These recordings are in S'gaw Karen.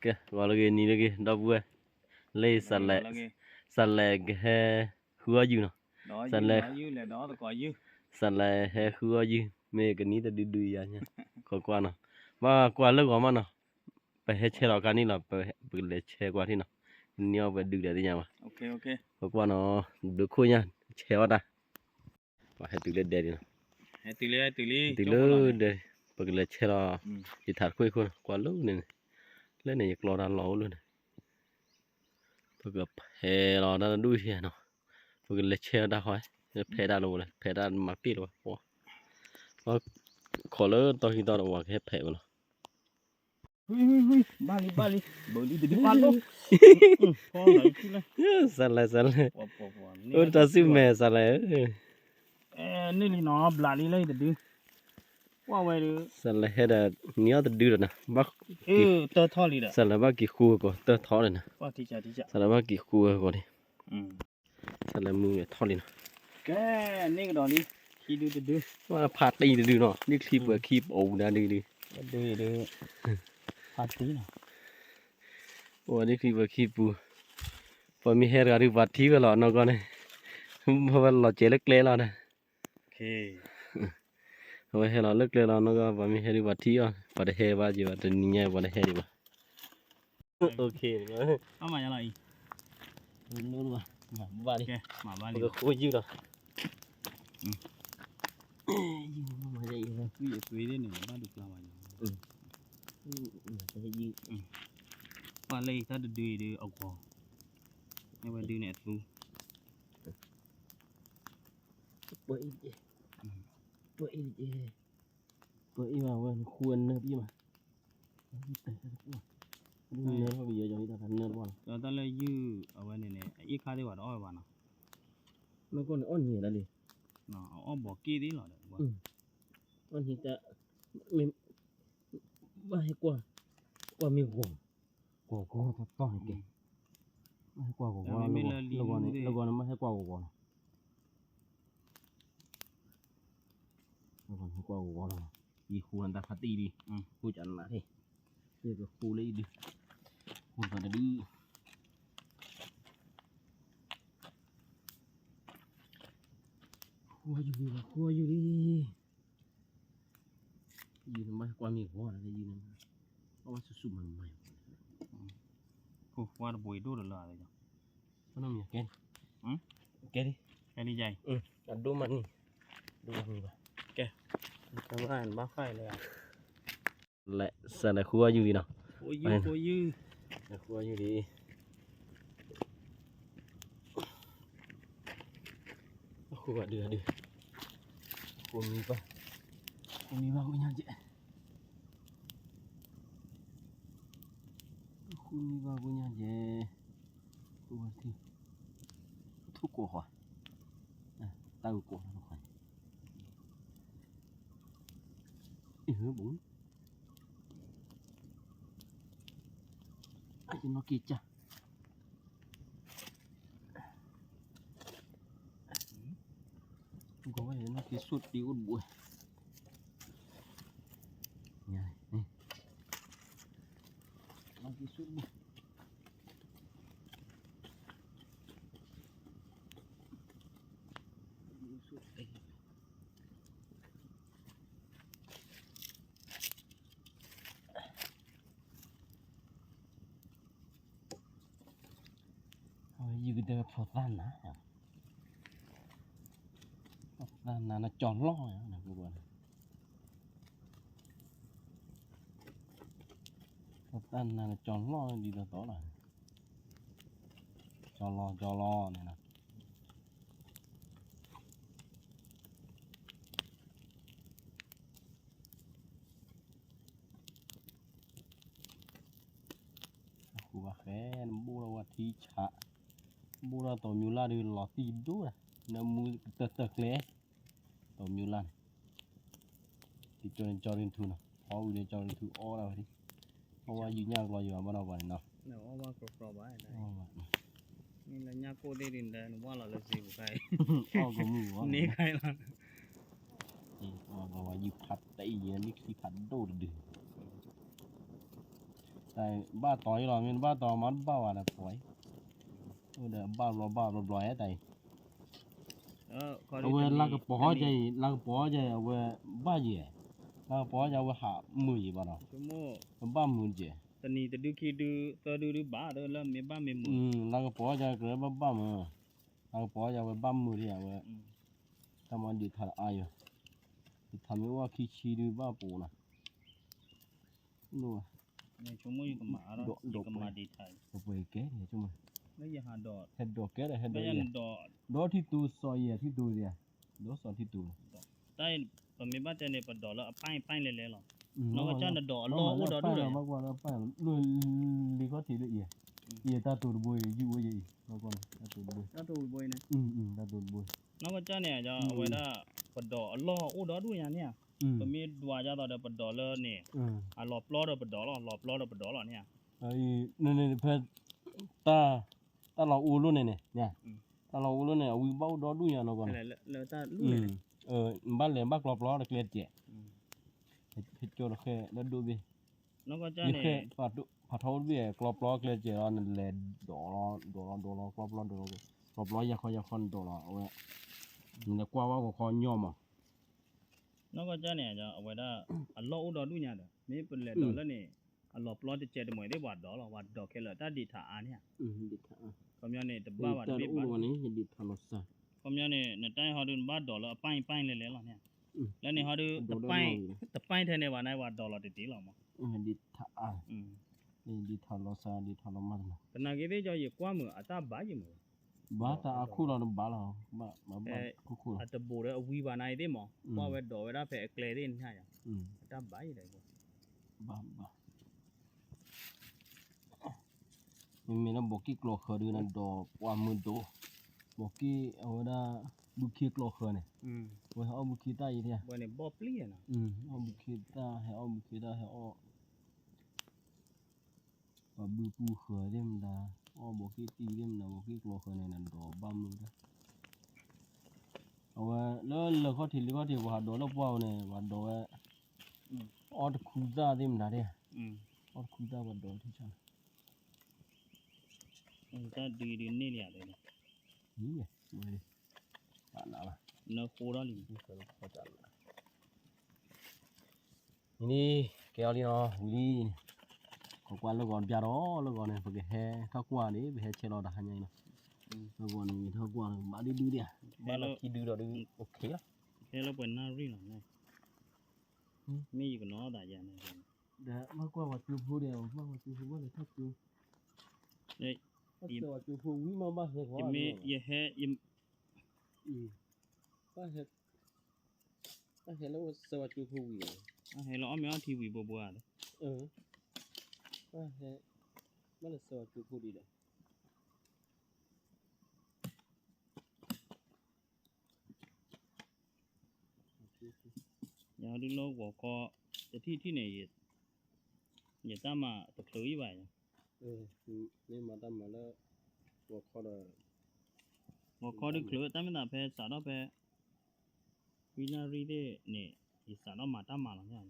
ဂီၤလၢဂ့ၤ နံၤလၢဂ့ၤ ဒီပုၢ်ဝဲၢ်, လၢ စးလဲးကဟဲဃုအီၣ်ယုၢ်နီၤ, စးလဲး, စးလဲးဟဲဃုအီၣ်ယုၢ် မ့ၢ်ကနံၤတဒုဒုယၤညါ, ခိးကွၢ်နီၤ, ဘၣ်ကွၢ်လၢဂီၤမးနီၤ, ပဟဲဆဲးလီၤခါန့ၣ်လီၤ, ပကလဲၤဆဲးကွၢ်ထံၣ်နီၤ, ကနံၤအီၣ်ပှဲၤဒုလဲၣ်သ့ၣ်ညါဘၣ်, ခိးကွၢ်နီၤ, ဘျုးခိၣ်ညါ, ဆဲးအီၣ်တၢ် ပှၤဟဲတုၤလၢဒဲဒံးနီၤ, တုၤလၢဒဲ, ပကလဲၤဆဲးလီၤ, ယထးတခိၣ်အံၤခိၣ်နီၤ, ကွၢ်လၢန့ၣ်န့ၣ်, လၢန့ၣ်ယကျီတၢ်လီၤအိၣ်လၢန့ၣ်, ပကဖဲးလီၤတၢ်တဒူၣ်ယၤနီၤ, ပကလဲၤဆဲးလီၤတၢ်ဃီ, ဖဲးတၢ်လီၤဝဲလဲၣ်, ဖဲးတၢ်မၤပ့ၢ်လီၤဝဲ, ပှၤခိးလၢတီၢ်ဟံးတီၢ်ဒီး ပှၤကဟဲဖဲးဝဲလီၤ. ဘၣ်လံ ဘၣ်လံ, ဘၣ်လံတဒုဘၣ်လိၣ်, စးလဲး စးလဲး, အိၣ်တၢ်စုမဲာ် စးလဲးဧၢ, န့ၣ်လံနီၤ ဘျးလံလၢတဒု, ကွၢ်ဝဲဒီး စးလဲးဟဲဒီး နံၤအီၣ်တဒုဒီးနၤ, ဘၣ်က့ၤဃူ, စးလဲးဘၣ်က့ၤဃူဝဲကိး တၢ်ထီၣ်ဒီးနၤ, စးလဲးဘၣ်က့ၤဃူဝဲကိးလံ စးလဲးမုၢ်ထီၣ်လံနီၤ, ကဲ, န့ၣ်ကဒီးလံ, ခံဒုတဒု, ဖးတံၢ်တဒုနီၤ, ဒ်ချံပှဲၤခံပူၤဒၣ်ဒုဒု, ဒုဒု, ဖးတံၢ်နီၤ, အိၣ်ဒ်ချံပှဲၤခံပူၤ, ပှၤမ့ၢ်ဟဲတဂၤဒု ပှၤထံၣ်ဝဲလီၤနီၢ်ကီၢ်န့ၣ်, ပဝဲလီၤစဲးလၢကျဲလီၤဒီး အဝဲဟဲလီၤလၢကျဲလီၤနီၢ်ကီၢ်, ပှၤမ့ၢ်ဟဲဒုးပှၤထံၣ်အီၤ, ပှၤတဟဲဘၣ်က့ၤဘၣ်, တနံၤညါပှၤတဟဲဒံးဘၣ်. အမၤညါလီၤအံၤ, ဘၣ်လံ, ပကဃိယုၢ်လီၤ, ယုၢ်မၤယုၢ်, သွံၣ်အသွံၣ်န့ၣ် ဘၣ်ဒုးပျၢ်ဘၣ်ညါ, ပှၤလၢအံၤတၢ်တဒုအံၤဒုးအဂီၤ, မ့ၢ်ဝဲဒုးန့ၣ်အသူ ပှၤအံၤတကဲ, ပှၤအံၤတကဲ, ပှၤအံၤဘၣ်ဝဲ နဃုအနၢပံၢ်မး, နၢတဘၣ်, နၢတဘၣ်ကယဲၢ်ယီၤတၢ်နၢတဘၣ်လီၤ, တၢ်လၢယုၢ်အဝဲန့ၣ်န့ၣ် အအ့ၣ်ခါသ့ၣ်ပှၤတအီၣ်ဝဲဘၣ်နီၤ, နီၢ်ကီၢ်န့ၣ်အီၣ်န့ၢ်ဒၣ်လံ, အအီၣ်ဘီးက့ၣ်သ့ၣ်လီၤဒီး, အီၣ်န့ၢ်တၢ်, ဘၣ်ဟဲကွၢ်, ကွၢ်မ့ၢ်ဂီၤ, ဂီၤဂီၤတီတီန့ၣ်ကဲ, ဘၣ်ဟဲကွၢ်ဂီၤဂီၤလီၤ, လၢဂီၤန့ၣ်မ့ၢ်ဟဲကွၢ်ဂီၤဂီၤလီၤ, လၢဂီၤန့ၣ်ဟဲကွၢ်ဂီၤဂီၤလီၤ, ယဃိနတၢ်ဖးတံၢ်လံ, ဃိကနးထံၣ်, ယကဃိလၢအံၤဒုး, ဃိတဒု, ဃိယုၢ်လံ, ဃိယုၢ်လံ. ယုၢ်န့ၣ်မ့ၢ်ကွၢ်မ့ၢ်ဂီၤလီၤ, ယုၢ်န့ၣ်, အဝဲဆူၣ်ဆူၣ်မၤမၤ, ခိၣ်ဃွါတဘိးအံၤဒိၣ်တလၢာ်, ကဲ, ကဲ, ကဲ, အဒိၣ်မးန့ၣ်, ဒိၣ်မးန့ၣ်ဘၣ်, ကဲ, ဘၣ်ဃၣ်လၢ လဲၤ စးလဲၤဃုအီၣ်ယုၢ်လံနီၤ, ဃုအီၣ်ယုၢ်လံ, ဃုအီၣ်ဒုး, ဃုမံၤဘၣ်, ဃုမံၤဘၣ်ဃုညါကဲ, ဃုမံၤဘၣ်ဃုညါကဲ, ဃုဘၣ်ထံ, ထူၣ်ကိးဃီ, တၢ်အုးကိးဃီ, အံၤဘၣ် အယနီၢ်က့ၤကၢ်, ဂီၤဝဲနီၢ်က့ၤဆိၣ်တ့အိၣ်တဘိ, နီၢ်က့ၤဆိၣ်တဘိ. အဝဲယုၢ်ကတဲဝဲဖိသၣ်နၤ, ဖိသၣ်နၤန့ၣ်ကၠီၤလီၢ်, ဖိသၣ်နၤန့ၣ်ကၠီၤလီၢ်ဒ်သိးသိးလီၤ, ကၠီၤလီၤ ကၠီၤလီၤန့ၣ်လီၤ. အဃိဘၣ်ဃဲ နဘိၣ်ထီၣ်ဝဲထံဆး, ဘိၣ်ထီၣ်တီၤမံၤလၢ်ဒုးလီၤသံၣ်ဒိၣ်, နမူတၢၢ်တၢၢ်ကျဲ, တီၤမံၤလၢ်န့ၣ်, ဒ်ကၠီန့ၣ်ကၠီရ့ထူနီၤ, အီၣ်ဝံၤဒီးကၠီရ့ထူအီၣ်ဒၣ်ဝဲဒၣ်, အီၣ်ဝဲယုၢ်ညၣ်ကျီယွၤဘၣ်ဒီးပှၤန့ၣ်နီၤ, နလၢညၣ်ကိၢ်သ့ၣ်ဒုးနတဲနဝၢ်လီၤလၢစ့ပူၤခါအံၤ, အီၣ်ကမုၢ်ဘၣ်, န့ၢ်ခါအံၤလီၤ, အီၣ်ကမုၢ်ဘၣ် ယုၢ်ဖးတံၢ်ယံၤ မ့ၢ်ချံဖးဒိၣ်တဒု တၢ်ဘၣ်တီၤအံၤလီၤ, မ့ၢ်တဘၣ်တီၤမၤတဘၣ်ဝဲဒီးပှၤအံၤ, အိၣ်ဒီးဘၣ်ဘျီဘၣ်ဘျီဘျီဧါတၢ်အံၤ, အဝဲလါကပီၤဟီကဲအံၤ, လါကပီၤဟီကဲအံၤ အဝဲဘၣ်ယဲၢ်, လါကပီၤဟီကဲအဝဲဟးမုာ်ယဲၢ်ဘၣ်ဒီး, ပဘၣ်မုာ်တကဲး, တနံၤတဒုခံဒုသၢဒုဒုဘၣ်ဒီးလၢမ့ၢ်ဘၣ်မ့ၢ်မုာ်, လါကပီၤဟီကဲအံၤကြၢးဘၣ်ဘၣ်မုာ်, လါကပီၤဟီကဲအံၤအဝဲဘၣ်မုာ်ဒံးအဝဲ, တၢ်မၤဒံးထးအါယီၤ, ဒံးထးမ့ၢ်အိၣ်ခံဆံဒုဘၣ်ပူၤနီၤ, ဒီးပှဲၤကဲဒီးဟဲဒိးကဲဒီးဟဲဒိးယဲၢ်, ဒီးထံတူစီၤယဲၢ်ထံတူဒီး, ဒီးစီၤထံတူ, တၢ်ပမ့ၢ်ဘၣ်တဲန့ၣ် ပဒိးလၢအပၢ်ပၢ်လဲၤလဲၤလီၤ, နီၢ်ကစၢ်နဒိးအလီၢ်အိၣ်ဒီဒူၣ်ဒီး, လၢလံခီၣ်ထံးလၢအံၤ, အံၤတၢ်တိၤတဘိအံၤ ယုၢ်အိၣ်ယဲၢ်အံၤ, တၢ်တိၤတဘိ, တၢ်တိၤတဘိ, တၢ်တိၤတဘိ, နီၢ်ကစၢ်န့ၣ် အဝဲဒၣ်, ပဒိးအလီၢ်အိၣ်ဒီဒူၣ်ညါန့ၣ်ဧါ, ပမ့ၢ်ဒွးယၤသိးဒီးပဒိးလၢန့ၣ်, အလီၤပျီဒီးပဒိးလီၤ, လီၤပျီဒီးပဒိးလီၤန့ၣ်ဧါ, ဖဲ, တၢ်လီၤအိၣ်လိၣ်န့ၣ်န့ၣ်, တၢ်လီၤအိၣ်လိၣ်န့ၣ် အဝံဘၣ်အိၣ်ဒီဒူၣ်ညါနီၢ်ကီၢ်န့ၣ်, ဘၣ်လဲၤဘၣ်ကျီပျီတကျဲတစဲး, ဟဲကၠီတဃဲလၢဒိၣ်ဘ့ၣ်, ယဃဲ, ဖးထီအိၣ်တဘ့ၣ် ကျီပျီကျဲတစဲးလီၤ နလဲၤဒိးလီၤ ဒိးလီၤ ဒိးလီၤ ကျီပျီဒိးလီၤ, ကျီပျီယၤခီယၤခီနဒိးလီၤ အဝဲ, နလဲၤကွၢ်ဝဲဂီၤခီညီမး, နီၢ်ကီၢ်ကၢ်န့ၣ် အဝဲဒၣ်, အလီၢ်အိၣ်ဒီဒူၣ်ညါဒီး မ့ၢ်ပလဲၤဒိးလၢန့ၣ်, အလီၤပျီတစဲးတမှဲၤသ့ၣ်ပှၤဒိးလီၤ ပှၤဒိးခဲလၢာ်တၢ်ဒံးထးအါန့ၣ်ဧါ, ခီပညီန့ၣ် တဘၣ်ဘၣ်တဘ့ၣ်ဘၣ်, ခီပညီန့ၣ် နတၢ်ဟီဒုးနဘၣ်ဒိးလၢအပၢ်ပၢ်လဲၤလဲၤလီၤန့ၣ်ဧါ, လၢန့ၣ်ဟီဒုး, တပၢ်ထဲန့ၣ်ဘၣ်န့ၣ် ပှၤဒိးလီၤတသ့လီၤမး, ဒံးထးအါ, ဒံးထးလီၤစၢ် ဒံးထးလီၤမၢ်တနီၤ, သနာ်က့သ့ၣ်ကၠီယကွၢ်မုာ်အတၢ်ဘၣ်ယံၤမး, ဘၣ်တၢ်အခိၣ်လီၤတဘၣ်လီၤ, ဘၣ်ခိၣ်ခိၣ်လီၤ, အတဘိးဒီးအဝံဘၣ်န့ၣ်သ့ၣ်မး, ကွၢ်ဝဲဒိးဝဲဒၣ်ဖဲအကျဲသ့ၣ်န့ၣ်ဧါ, အတၢ်ဘၣ်ယံၤဒီး, ဘၣ်ဘၣ် မ့မ့ၢ်လၢဘီးက့ၣ်ကျီဃၢၤဒုးနဒီးပှၤမုာ်ဒိၣ်, ဘီးက့ၣ်အဝဲဒၣ်, ဘုခ့ကျီဃၢၤန့ၣ်, ဝဲဟဲအီၣ်ဘုခ့တၢ်အံၤ, အီၣ်ဘုခ့တၢ် ဟဲအီၣ်ဘုခ့တၢ် ဟဲအီၣ်, ပှၤဘုပူဃၢၤသ့ၣ်မတၤ, အီၣ်ဘီးက့ၣ်တံၤသ့ၣ်မတၤ ဘီးက့ၣ်ကျီဃၢၤန့ၣ် နဒီးဘၣ်မုာ်ဒၣ်, အဝဲလၢလၢခီၣ်ထံးလံခီၣ်ထံး ပှၤဟးဒိးလၢပှၢ်အီၤန့ၣ် ပှၤဒိးဝဲ, အီၣ်တခူသၣ်သ့ၣ်မတၤဒၣ်, အီၣ်တခူသၣ်ပှၤဒိးထံဆါ, တၢ်ဒုးဒုးန့ၢ်လံဧါ, နဃိထီၣ်လံ, နံၤန့ၣ် ကဲအီၤလံနီၤ ဝံၤလံ, ပကွၢ်လၢဂီၤတဘျီဒီး လၢဂီၤန့ၣ် ပကဟဲထီၣ်ကွၢ်န့ၣ် ပဟဲဆဲးလီၤတဟါညါအံၤနီၤ, လၢဂီၤန့ၣ် ထီၣ်ကွၢ်ဘၣ်ဒုဒုဒၣ်, ဘၣ်လီၢ်ခံဒုဒီးဒု OK လီၤ, ဟဲလၢပှဲၤနၣ်ရံၣ်လီၤ, မ့ၢ်ယကနီၤသးယၤန့ၣ်, ဒီးမ့ၢ်ကွၢ်ပှၤကၠိဖိဒီး မ့ၢ်ကွၢ်ပှၤကၠိဖိဘၣ်လဲၤထီၣ်ကၠိ, ဘၣ်ဆှၢပှၤကၠိဖိဝံၤမ့ၢ်ဘၣ်ဟဲဃီ, ယဟဲ, ဘၣ်ဟဲ, ဘၣ်ဟဲလၢဆှၢပှၤကၠိဖိဝံၤ, ဘၣ်ဟဲလၢအီၣ်မ့ၤအီထံဝံၤဘိဘိဧါ, ဘၣ်ဟဲ, ဘၣ်လဲၤဆှၢပှၤကၠိဖိဒံးဒီး ယၤဒုးလၢဂီၤခီ, တထံၣ်ထံၣ်န့ၣ်, ယတၢ်မၤတချုးအံၤဘၣ်, မ့ၢ်မၤတၢ်မၤလၢ, ဂီၤခီဒီး, ဂီၤခီဒုးချုး တၢ်မ့ၢ်သးဖဲစးထီၣ်ဖဲ, ဝံနၣ်ရံၣ်သ့ၣ်န့ၣ်, ယစးထီၣ်မၤတၢ်မၤလီၤ,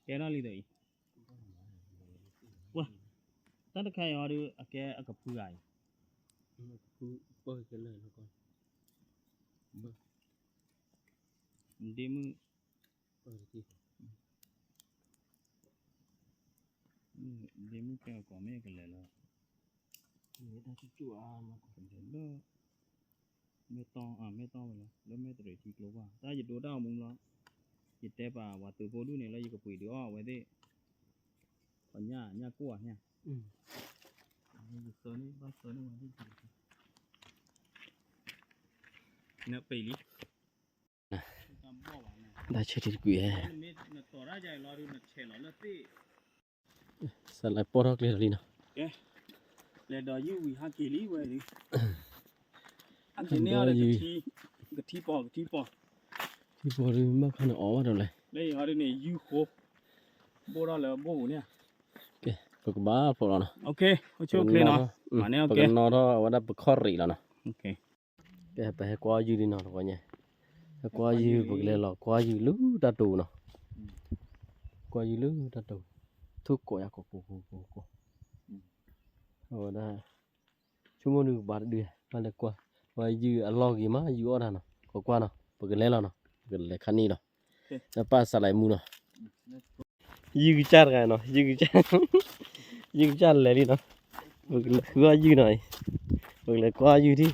ကဲထီၣ်လံဒီးအံၤ, ဝဲ, တၢ်တခါအံၤဟီဒုး အကဲအကဖုဂၤအံၤ, ဒ့မုၣ်, ဒ့မုၣ်ကဲအကိးမ့ၢ်ကလဲၤလၢ, လၢ, မ့ၢ်တီၢ်, မ့ၢ်တီၢ်ဝဲလီၤ လၢမဲၢ်တရံးထံကျိဘၣ် တၢ်ယဒိတၢ်အီၣ်မူလီၤ, ယတဲပာ်ပှၤသုးဖိဒူၣ်န့ၣ်လၢယကပှ့ၤဒုးအီၣ်အဝဲသ့ၣ်, ပှၤညၣ်ညၣ်ကိၢ်ဧါ, ယဆၢန့ၣ် ဘၣ်ဆၢန့ၣ်ဝဲသ့ၣ်, နပ့ၤလံ, တၢ်ဆၢထံတကွံာ်ဧါ, နတီၤတၢ်ယၤအံၤလီၤဒုး နဆဲးလီၤလၢသ့ၣ် စးလဲၤပိာ်ထီၣ်ကျဲလီၤလံနီၤ, လဲၤဒီးယုၢ်ဝံၤဟးက့ၤလံဝဲ, ဟးက့ၤန့ၢ်အီၤဒီး, ကထံပီၤ, ကထံပီၤ, ထံပီၤဒုးမ့ၢ်ခါန့ၣ်အီၣ်ဘၣ်ဒီးလဲၣ်, လၢအံၤဟီဒုးန့ၣ် ယုၢ်ဃိ, ဘိၣ်ထီၣ်လၢဘိၣ်ပူၤန့ၣ်, ပကဘၣ်ဖျိးလီၤနီၤ, ပကနီၣ်ထီၣ်အဝဲဒၣ်ပခီၣ်ရံးလီၤနီၤ, ကဲပဟဲကွၢ်ယုၢ်လံနီၤ တဂီၤညါ, ကွၢ်ယုၢ် ပကလဲၤလီၤကွၢ်ယုၢ်လၢတၢ်တိာ်နီၤ, ကွၢ်ယုၢ်လၢတၢ်တိာ်, ထိၣ်ကိးယၤကိးကိးကိးကိးကိး, အဝဲဒၣ် ဆိကမိၣ်ဒုးကဘၣ်တဒု, ဘၣ်လဲၤကွၢ်, ဝဲယုၢ်အလီၢ်ဂ့ၤမး ယုၢ်အီၣ်တၢ်နီၤ, ကွၢ်ကွၢ်နီၤ, ပကလဲၤလီၤနီၤ, ပကလဲၤခါန့ၣ်လီၤ, လၢပၢ်စးလဲမူနီၤ, ယုၢ်ကစၢ်တဂၤနီၤ, ယုၢ်ကစၢ်, ယုၢ်ကစၢ်လဲၤလံနီၤ, ပကလဲၤဃုအီၣ်ယုၢ်နီၤ, ပကလဲၤကွၢ်ယုၢ်ထံၣ်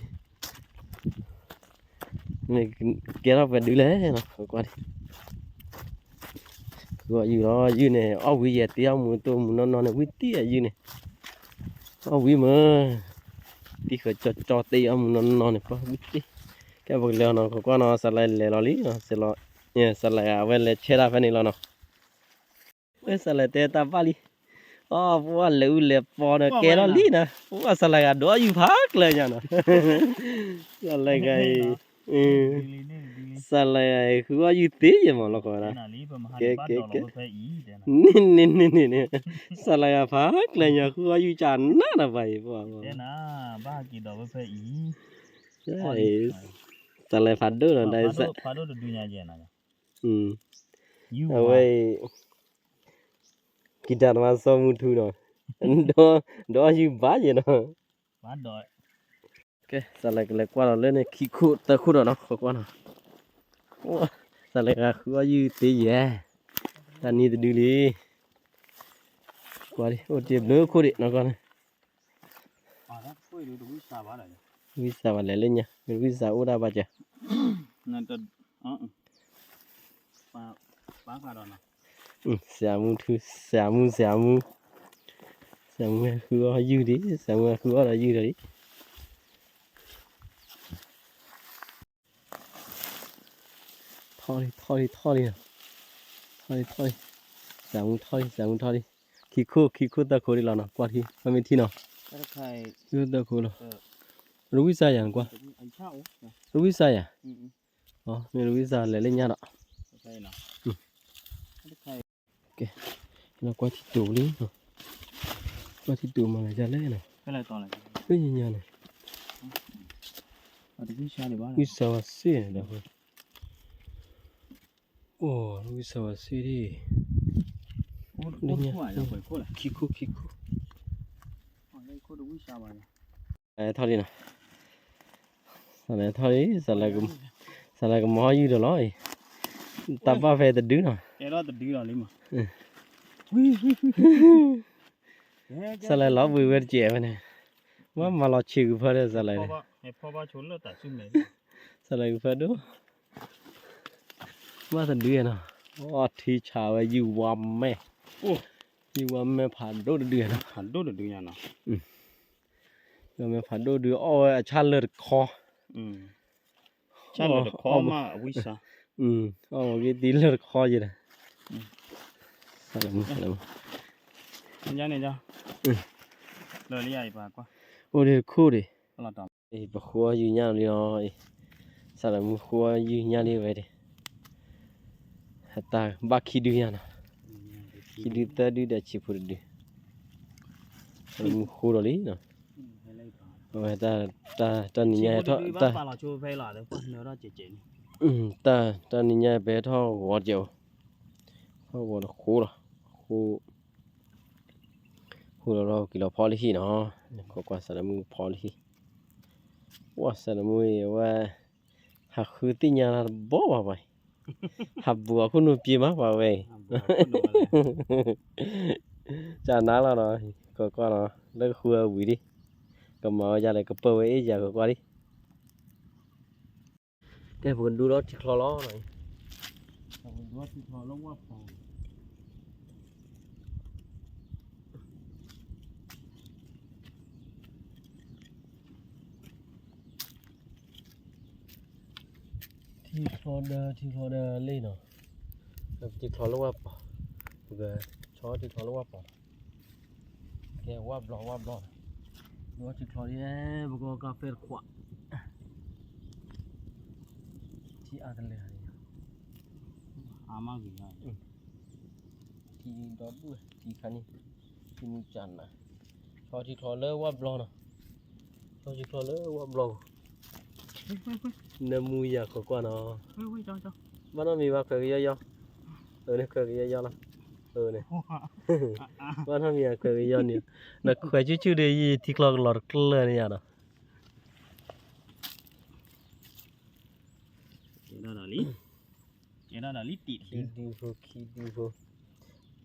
မ့ၢ်ကဲထီၣ်ပှဲၤဒုလဲၣ်နီၤ, ကွၢ်, ဃုအီၣ်ယုၢ်လီၤ, ယုၢ်န့ၣ် အီၣ်ဝံၤယဲၢ်တ့အီၣ်မူတိၢ်မူနီၢ်နီၢ်န့ၣ် ဝံၤတ့အယုၢ်န့ၣ်, အီၣ်ဝံၤမ့ၢ်, တံၢ်ဃၢၤကၠီကၠီတ့အီၣ်မူနီၢ်နီၢ်န့ၣ် ပှၤဝံၤတ့, ကဲပကလဲၤအီၤနီၤ, ကွၢ်ကွၢ်နီၤ, စးလဲလဲၤလီၤလံနီၤ, စးလဲအဝဲလဲၤဆဲးတၢ်ဖဲန့ၣ်လီၤနီၤ ဝဲစးလဲတဲတၢ်ဘၣ်လံ, အီ ပဝဲလဲၤအူလဲၤပီဒီးကဲထီၣ်လံနီၤ, ပဝဲစးလဲဂၤဒိးယုၢ်ဖးကျၢၤညါနီၤ, စးလဲဂၤအံၤ, စးလဲဂၤအံၤ ဃုအီၣ်ယုၢ်သ့ယဲၢ်မးလီၤဃီဒၣ်, ကဲကဲကဲ, န့ၣ်န့ၣ်န့ၣ်န့ၣ်, စးလဲဂၤဖးကျၢၤညါ ဃုအီၣ်ယုၢ်ကနၣ်တၢ်ဘၣ်အံၤ, ပှၤ စးလဲဖးဒိၣ်နီၤ, ဒ်စး အဝဲ ကံတၢ်တမါစီမူထူနီၤ, ဒီးယုၢ်ဘၣ်ယဲနီၤ, ကဲ စးလဲကလဲၤကွၢ်ဒီးလၢန့ၣ် ခံခိၣ်သၢခိၣ်ဒီးနီၤ, ကွၢ်ကွၢ်နီၤ, စးလဲဂၤဃုအီၣ်ယုၢ်သ့ယဲၢ်, တၢ်နံၤတဒုလံ, ကွၢ်ဒံး အိၣ်တ့ၢ်ဘျုးခိၣ်ဒံးနီၤ, ကွၢ်န့ၣ် ဝံစးဘၣ်လဲၤလၢညါ, မ့ၢ်ဝံစးအိၣ်ဒၣ်ဘၣ်စၢၤ, စးမူထူ စးမူ စးမူ, စးမူဃုအီၣ်ယုၢ်ဒံး, စးမူဃုအီၣ်ဒီးယုၢ်ဒီးဒံး, ထီၣ်လံ ထီၣ်လံ ထီၣ်လံ, ထီၣ်လံ ထီၣ်လံ, စးမူထီၣ်လံ စးမူထီၣ်လံ, ခံခိၣ် ခံခိၣ်သၢခိၣ်ဒံးလီၤနီၤ, ကွၢ်ထံ မ့ၢ်ထံနီၤ, ခံခိၣ်သၢခိၣ်လီၤ, ရဝံစးယၤနကွၢ်, ရဝံစးယၤ, မ့ၢ်ရဝံစးလဲၤလၢညါဒီး, ကဲ ကွၢ်ထံတိာ်လံ, ကွၢ်ထံတိာ်မၤလၢဒ်လဲၣ်နီၤ, လၢညါန့ၣ်, ဝံစးဝဲစ့ၢ်န့ၣ်ဒီး, အိၣ် ဝံစးဝဲစ့ၢ်ဒံး, ခံခိၣ် ခံခိၣ်, ထီၣ်လံနီၤ, စးလဲထီၣ်လံ, စးလဲကမၤဟီၣ်ယုၢ်ဒီးလီၤအံၤ, တၢ်ဘၣ်ဖဲတဒုနီၤ, စးလဲလီၤဘှံးဝဲတစဲးဖဲန့ၣ်, ဝဲမၤလီၤဆံးကဖၢဒီးစးလဲ, စးလဲကဖၢဒိၣ်, ဘၣ်တဒုနီၤ, အီထံဆးဝဲယုၢ်ဝါမဲာ်, ယုၢ်ဝါမဲာ်ဖးဒိၣ်တဒုနီၤ, ယုၢ်ဝါမဲာ်ဖးဒိၣ်ဒု အီၣ်ဝဲအဆၣ်လၢတခီ, အီၣ်ဝဲဂ့ၢ်သံလၢတခီယဲဒီး, အိၣ်ဒံးတခိၣ်ဒံး, ပဃုအီၣ်ယုၢ်ညၣ်လံလီၤ, စးလဲမူဃုအီၣ်ယုၢ်ညၣ်လံဝဲဒၣ်, အတၢ်ဘၣ်ခံဒုညါနီၤ, ခံဒုသၢဒုဒီးဆံးဖိတဒု, စးလဲမူဃုဒီးလံနီၤ, အဝဲတၢ်နံၤညါဟဲထီၣ်, တၢ်နံၤညါပဲထီၣ်ဂီၤတစဲးအိၣ်, ထီၣ်ဂီၤတဃိလီၤ, ဃိ ဃိလီၤလီၤက့ၤလီၤဖီလၢဟံၣ်နီၤ, ကွၢ်ကွၢ်စးလဲမူဖီလၢဟံၣ်, ဝဲစးလဲမူအံၤဝဲ, ဟးဃုသ့ၣ်ညါလၢတဘီဘၣ်ဘၣ်အံၤ, ဟးဘူးအခိၣ်နူာ်ပှ့ၤမးပှၤဝဲအံၤ, ကနါလီၤနီၤ, ကွၢ်ကွၢ်နီၤ လၢဃုအဝံၤဒံး, ကမၤဝဲယၤလဲၣ် ကပၢၢ်ဝဲအ့ၣ်ယၤကွၢ်ကွၢ်လံ ကဲ ပကဒူဒီးထံချီလီၤနီၤ, ထံချီဒီး ထံချီဒီးလံနီၤ, ထံချီလၢဝၣ်ပီၤ, ပကဆီထံချီလၢဝၣ်ပီၤ, ကဲ ဝၣ်ဘျီ ဝၣ်ဘျီ, ဒူထံချီလံ, ပကီၢ်ကါဖဲတခွး, ထံအါတလဲၣ်, အါမးဂ့ၤ, ထံဒီဒူၣ် ထံခါန့ၣ်, ထံမူကနၤ, ဆီထံချီလၢဝၣ်ဘျီနီၤ, ဆီထံချီလၢဝၣ်ဘျီ, နၢမူယၤခိးကွၢ်နီၤ, ဘၣ်နီတမံၤဘၣ်ခွဲးကယီယီ, အန့ၣ်ခွဲးကယီယီလီၤ, အန့ၣ်, ဘၣ်နီတမံၤခွဲးကယီန့ၣ်, နခွဲးဆူၣ်ဆူၣ်ဒီးယထံချီကလီၤတကျၢၢ်န့ၣ်ယၤနီၤ. ကဲဒၣ်လံ, ကဲဒၣ်လံ, တံၢ်ဒုဖိခံဒုဖိ,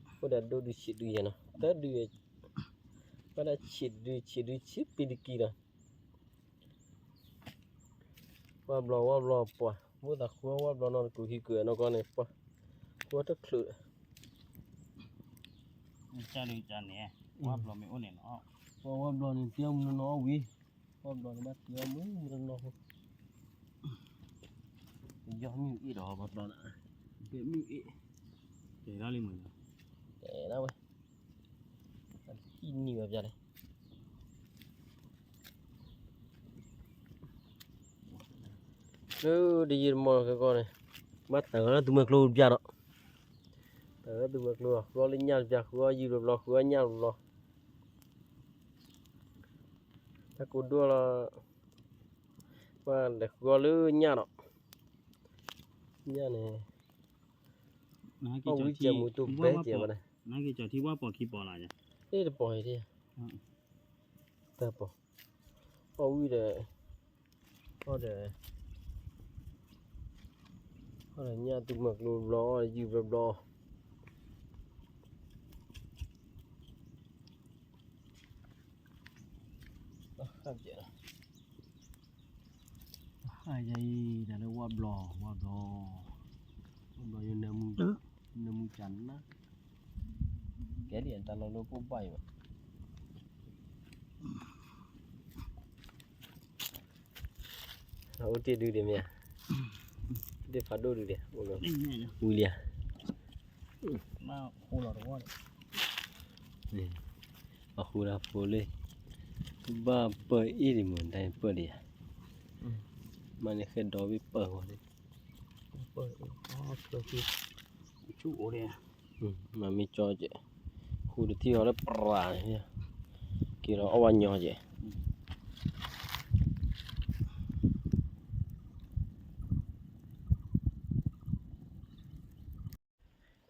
အိၣ်ဒီးဒိၣ်ဒုဆံးဒုယဲၢ်နီၤ, တၢ်ဒု, ဘၣ်ဒၣ်ဆံးဒုဆံးဒုဆံးပံတကံလီၤ. ဝၣ်ဘျီဝၣ်ဘျီပှၤ, မိၣ်သးဃုဝၣ်ဘျီနီတကူာ်ဟံးကွံာ်နီၢ်ကီၢ်န့ၣ်ပှၤ, ဃုဝၣ်တချုး, န့ၣ်, ဝၣ်ဘျီမ့ၢ်အိၣ်န့ၣ်နီၤ, ပှၤဝၣ်ဘျီန့ၣ် တံၢ်အီၣ်မူနီၢ်နီၢ်ဝံၤ, ဝၣ်ဘျီန့ၣ်ဘၣ်တံၢ်အီၣ်မူနီၢ်နီၢ်ဖိ, ယီၢ်မ့ၣ်အူအ့ၣ်ဒီးဝၣ်ဘျီနီၤ, မ့ၣ်အူအ့ၣ်, တဲဒၣ်လံမ့ၢ်, တဲဒၣ်ဝဲ, ဟံၣ်နံၤဝဲပျၢ်လဲၣ်. လၢတယံာ်တမီၢ်ခဲကီၢ်န့ၣ်, ဘၣ်တၢ်ဂၤလၢသူမွဲကျိတပျၢ်ဒီး, တၢ်ဂၤလၢသူမွဲကျိဒီး ဃုအီၣ်လၢညၣ်တပျၢ် ဃုအီၣ်ယုၢ်တဘျီ ဃုအီၣ်ညၣ်တဘျီ, တၢ်ကိးဒိၣ်လီၤ, ဘၣ်လဲၤဃုအီၣ်လၢညၣ်ဒီး, ညၣ်န့ၣ်, အီၣ်ဝံၤကဲမူတူၢ်ဘဲကဲဘၣ်န့ၣ်, နက့ၤကၠီၤထံဝၣ်ပိာ်ခံပိာ်လၢ်, အ့ၣ်တပိာ်အံၤဒ်, တၢ်ပိာ်, အီၣ်ဝံၤဒီး, အီၣ်ဒီး, အီၣ်ဒီးညၣ်သူမွဲကျိတဘျီ အီၣ်ဒီးယုၢ်တဘျီဘျီ ဟါယအံၤ တၢ်လၢဝၣ်ဘျီ ဝၣ်ဘျီ, ဝၣ်ဘျီယိ နၢမူကနၣ်, ကဲဒ်အံၤ တၢ်လီၢ်လၢကိၢ်ဘၣ်အံၤဘၣ်. အအိၣ်တ့ၢ်ဒုဒံးမ့ၢ်ဧါ, တ့ၢ်ဖးဒိၣ်ဒုဒံး, ဝံၤလံဧါ, အဃုဒၣ်ဖိလၢ, ဘၣ်ပၢၢ်အ့ၣ်ဒံးမ့ၢ်တၢ်ပၢၢ်ဒံးဧါ, မ့ၢ်န့ၣ်ဃဲဒီဘ့ၣ်ပၢၢ်ဃီန့ၣ်, ဆူၣ်အိၣ်ဒံး, မ့မ့ၢ်ကၠီကဲး, ဃုတထံၣ်ဃီလၢပြးန့ၣ်, က့ၤဒီးအီၣ်ဝါညီကဲး.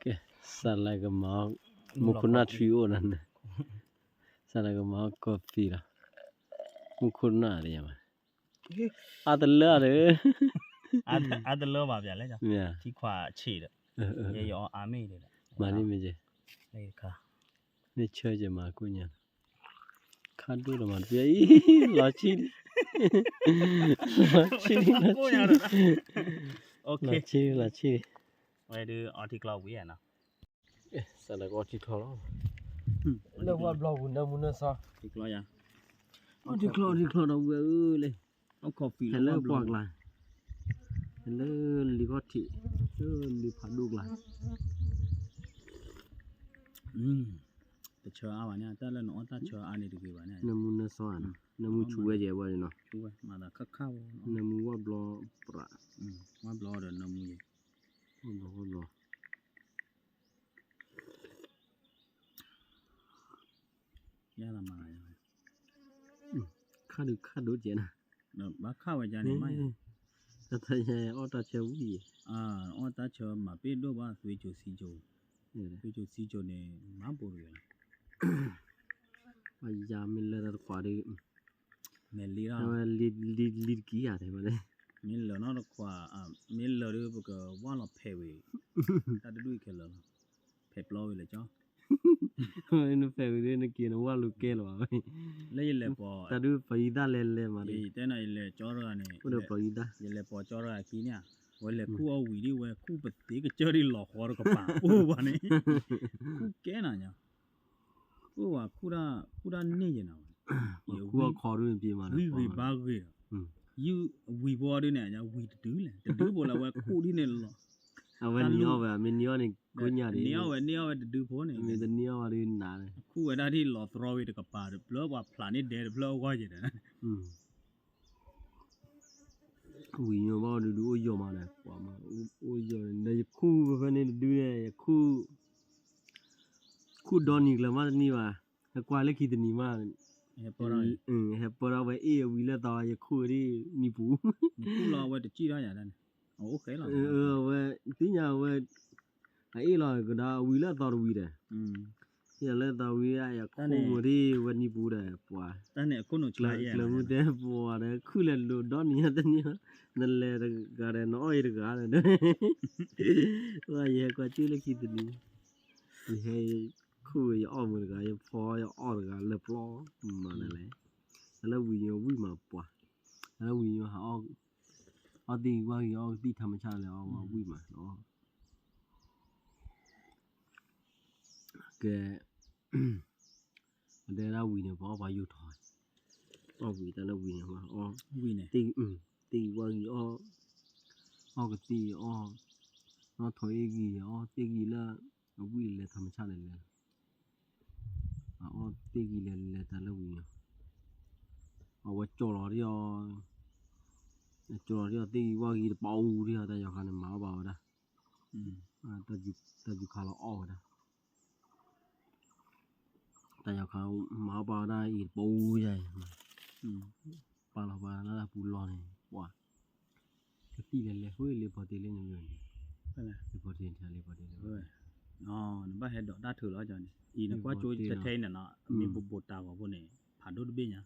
ကဲ, စးလၢကမၤ, မူခိၣ်နၢ်ထံအိၣ်နၤန့ၣ်, စးလၢကမၤ coffee လီၤ, မူခိၣ်နၢ်တယၤဘၣ်, အါတလၢဒီး, အါတလၢဘၣ်ပျၢ်လဲၣ်, ထံခွးဆံးဒီး, ယဲယအီအါမ့ၢ်ဒီး, မၤန့ၢ်မ့ၢ်ကဲ, မ့ၢ်ဆၢကဲးမၤကိၣ်ညါ, ခါဒိၣ်ဒီးမၤတပျၢ်အံၤ, လီၤဆံၣ်, လီၤဆံၣ်, လီၤဆံၣ်, လီၤဆံၣ်, ဝဲဒုးအီထံချီဝံၤဧါနီၤ, စးလၢကအီထံချီလီၤ, လၢဝၣ်ဘျီပူၤနၢမူနၢဆါ, ထံချီယၤ, အီထံချီ အီထံချီဒီးဝဲအၢလဲၣ်, ဟဲလၢပှၢ်ကျါ, ဟဲလၢလံၤခီၣ်ထံး, လၢလံၤဖးဒိၣ်ကျါ, တဆၢအါဘၣ်န့ၣ် တၢ်လၢနအီၣ်တၢ်ဆၢအါန့ၣ်တဂ့ၤဘၣ်န့ၣ်, နၢမူနၢဆါဧါနီၤ, နၢမူဆူၣ်ဝဲယဲၢ်ဝဲန့ၣ်နီၤ, ဆူၣ်ဝဲ မၤသးခါခါဝဲ, နၢမူဝၣ်ဘျီပြး, ဝၣ်ဘျီဒီးနၢမူယဲၢ်, ဝၣ်ဘျီဝၣ်ဘျီ ယါလီၤမၤ, ခါဒုးခါဒိၣ်ကဲနၤ, ဘၣ်ခါဝဲယါန့ၣ်မး, တၢ်ယါအီၣ်တၢ်ဆၢဝံၤ, အီၣ်တၢ်ဆၢမၤပ့ၢ်ဒိၣ်ဘၣ် သွ့ကၠိၤဆံကၠိၤ, သွ့ကၠိၤဆံကၠိၤန့ၣ် မၤဘိးတဂ့ၤလီၤ, ပှၤယါမ့ၢ်လၢတၢ်တခွးဒုး, မ့ၢ်လံ, လံတကံၢ်ဧါတဲဝဲ, မ့ၢ်လၢနီတခွး, မ့ၢ်လၢဒုးပကဝၢ်လီၤဖဲးဝံၤ, တၢ်တဒူၣ်အံၤခဲလၢာ်လီၤ, ဖဲးပျီဝံၤလၢကၠီ နဖဲးဝံၤဒီး နက့ၤနဝၢ်လူၤကဲလၢၤဘၣ်, လၢယလဲၤပိာ်, တၢ်ဒုးပှၤယံၤတၢ်လဲၤလဲၤမး, ယတဲနၤ ယလဲၤကၠီတဂၤန့ၣ်, အိၣ်ဒီးပှၤယံၤတၢ်, ယလဲၤပိာ်ကၠီတဂၤခံန့ၣ်, ဝဲလဲၤခူၣ်အီၣ်ဝံၤဒ်ဝဲ ခူၣ်ပသ့ကစၢၢ်ဒ်လီၤဃီတကပၤအိၣ်ဘၣ်န့ၣ်, ခူၣ်ကဲနၤညါ, အိၣ်ဝဲခူၣ်တၢ်န့ၣ်ယဲနၤ, ခူၣ်အခီဒုးပ့ၤမး, ဂံၢ်ဂံၢ်ဘါဂ့ၤဒီး, ယုၢ်ဝံၤဖိဒုးန့ၣ် ဝံၤတဒုလဲၣ်, တဒုဖိလၢဝဲခူၣ်ဒ်န့ၣ်လီၤ, အဝဲနံၤအီၣ်ဝဲ မ့ၢ်နံၤအီၣ်န့ၣ် ကိညါဒ်, နံၤအီၣ်ဝဲ နံၤအီၣ်ဝဲတဒုဖိန့ၣ်, မ့ၢ်တနံၤအီၣ်ဝဲဒုးနးန့ၣ်, ခူၣ်ဝဲဒၣ်ဒ်လီၤသရီဝံၤတကပၤ တဖျၢၣ်ပှၤဖျးန့ၢ်ဒဲတဖျၢၣ်အဂီၢ်ယဲဒီး, ဝံၤညီဘၣ်ဒုးဒုးအိၣ်ယိာ်မးဒီး, အိၣ်ယိာ်န့ၣ် ဒီးယခူၣ်ဖဲဖဲန့ၣ်တဒုန့ၣ် ယခူၣ်, ခူၣ်ဒီနံၤကျၢၤမးတနံၤဘၣ်, ဟဲကွၢ်လၢခံတနံၤမး, ဟဲပၢၢ်ထီၣ်ဝဲအ့ၣ်အဝံၤလၢသီ ယခိၣ်ဒ်နံၤပူၤ, အဝဲတစံၣ်ထီၣ်ယၤန့ၣ်, အဝဲသ့ၣ်ညါဝဲ အအ့ၣ်လီၤကဒါအဝံၤလၢအသီတဝံၤဒီး, သ့ၣ်ညါလၢသီဝံၤ ယခိၣ်မူဒ်ဝဲနံၤပူၤဒီး ပှၤ ကျၢၤမူတဲပှၤဒီး ခုၣ်လဲၤလိာ်ဒီနံၤညါတနံၤ, နလဲၤတဂၤဒီး နအီၣ်အံၤတဂၤဒီး, ယဟဲကွၢ်ကၠူၣ်လၢခံတနံၤ, ယဟဲခိၣ်ယအီၣ်မူတဂၤ ယဖီယအီၣ်တဂၤလၢပျီ, မၤနလဲၣ်, တၢ်လၢဝံၤညိဝံၣ်မးပှၤ, တၢ်လၢဝံၤညိဟးအီၣ်, အီၣ်သ့ၣ်ဂံၢ်ဝါဂံၢ် အီၣ်ကသံၣ်ထးမဆၣ်လၢအီၣ်ဝံၣ်မးလီၤ. ကဲ, အဒဲဒၣ်ဝံၤန့ၣ် ပှၤအီၣ်ပှၤယိာ်ထီၣ်, အီၣ်ဝံၤတၢ်လၢဝံၤန့ၣ်, သ့ၣ်ဂံၢ်ဝါဂံၢ်အီၣ်, အီၣ်ကသံၣ်အီၣ်, နီၣ်ထိးအ့ၣ်ဂံၢ်အီၣ်, သ့ၣ်ဂံၢ်လၢအဝံၣ်လဲၤထးမဆၣ်န့ၣ်လဲၤ, အီၣ်သ့ၣ်ဂံၢ်လဲၤလဲၤတၢ်လၢဝံၤန့ၣ်, အဝဲကၠီလီၤဒ်အီၤ, ကၠီလီၤဒ်အီၤ သ့ၣ်ဂံၢ်ဝါဂံၢ်တပာ်အူဒ်အီၤ တၢ်ယီၤခါန့ၣ် မၤအီၣ်ဘၣ်ဝဲဒၣ် တၢ်ယူၤခါလီၤအီၣ်ဝဲဒၣ်, တၢ်ယီၤခါမၤအီၣ်ဘၣ်ဝဲဒၣ်အံၤတပာ်အူယၤအံၤ, ပာ်လီၤပှၤလၢအပူၤလီၢ်န့ၣ်, ပှၤ, ကသံၣ်လဲၤလဲၤဃုလ့ဖီတ့လ့န့ၣ်, လ့ဖီတ့လ့ဖီတ့လ့, နဘၣ်ဟဲဒိးတၢ်ထုးလီၤန့ၣ်, အံၤနကွၢ်ကၠိထဲအံၤန့ၣ်နီၤ မ့ၢ်ဘိးဘိးတၢ်ဂီၤဖိန့ၣ် ဖးဒိၣ်တဘ့ၣ်ညါ,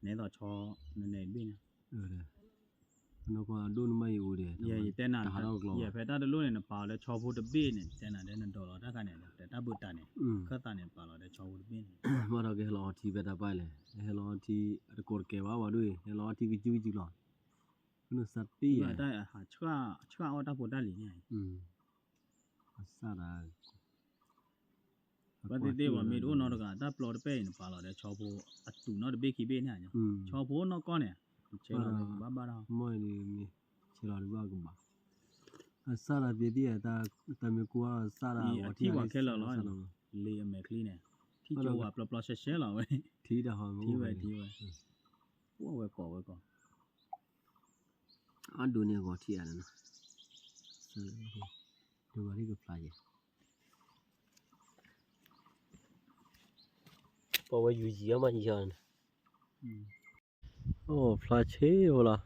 နဲသိးဆီ နနဲတဘ့ၣ်ညါ အဒိၣ်နမ့ၢ်ယအိၣ်ဒီး ယတဲနၤ, ယဖဲတၢ်တလိၣ်န့ၣ် နပာ်အီၤလၢဆီဖိတဘ့ၣ်န့ၣ် တဲနၤဒဲနဒိးလီၤတၢ်ခါန့ၣ် တၢ်ဘိးတၢ်န့ၣ် ခၢၣ်သးန့ၣ် ပာ်လီၤဒီးဆီဖိတဘ့ၣ်န့ၣ်, ဘၣ်ဒီးကဟဲလီၤအီထံဖဲတၢ်ပၢ်လဲၣ်, ဟဲလီၤအီထံ အတကိးတကဲဘၣ်ဝဲဒၣ်, ဟဲလီၤအီထံကစုကစုလီၤ, ဖုနစးတံၢ်ယၤ, ဆှၣ်အီၣ်တၢ်ဖိတၢ်လံၤန့ၣ်, အစၢ်ဒၣ် ဘၣ်သ့ၣ်သ့ၣ်ပှၤမ့ၢ်တအိၣ်နီတဂၤ တၢ်ပျီတပဲၢ်အံၤ နပာ်လီၤဒီးဆီဖိ အတူးနီတဘ့ၣ်ခံဘ့ၣ်န့ၣ်, ဆီဖိနီၢ်ကီၢ်န့ၣ်, ဆဲးလီၤဘၣ်ဘၣ်ဒီး, မ့ၢ်ဆဲးလီၤတဘၣ်ကဘၣ်, အစၢ်ဒၣ်သ့ၣ်သ့ၣ် တၢ်မ့ၢ်ကွၢ်စၢ်ဒၣ်အီၤထံဝဲခဲလၢာ်လီၤ, လံာ်အမဲာ်ချံန့ၣ်, ထံကၠိဝဲပျီပျီရှဲရှဲလီၤဝဲ, ထံဝဲ, ထံဝဲ, ပှၤဝဲကိးဝဲကိး အဒိးန့ၢ်အဂီၤထံၣ်အါန့ၣ်, ဒိးဂၤထံၣ်ကဖျါယဲ, ပှၤဝဲယူၤယံၤအီၣ်မးယံၤအီၤန့ၣ်, အိၣ်ဖျါဆ့ဝဲလီၤ.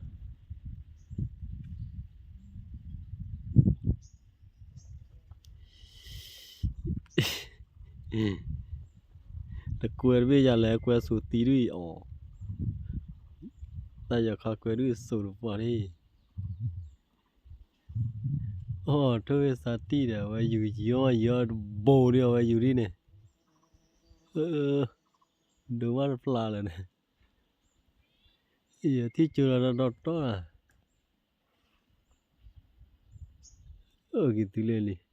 တကွဲးတဘ့ၣ်ယၤလဲၣ် ကွဲးစိာ်သံဒ်အံၤအီၤ, တၢ်ယီၤခါကွဲးဒ်စိာ်တပှၢ်န့ၣ်, အိၣ်ထိၣ်ဝဲစးတံၢ်ဒီး အဝဲယူၤယံၤအီၣ်မးယံၤအီၤတဘိဒ်အဝဲယူၤဒ်န့ၣ်, ဒိးဘၣ်တဖျါလၢာ်န့ၣ်, ယထံၣ်ကၠိလီၤဒီးတီၢ်, အိၣ်က့ၤသုလၢလံ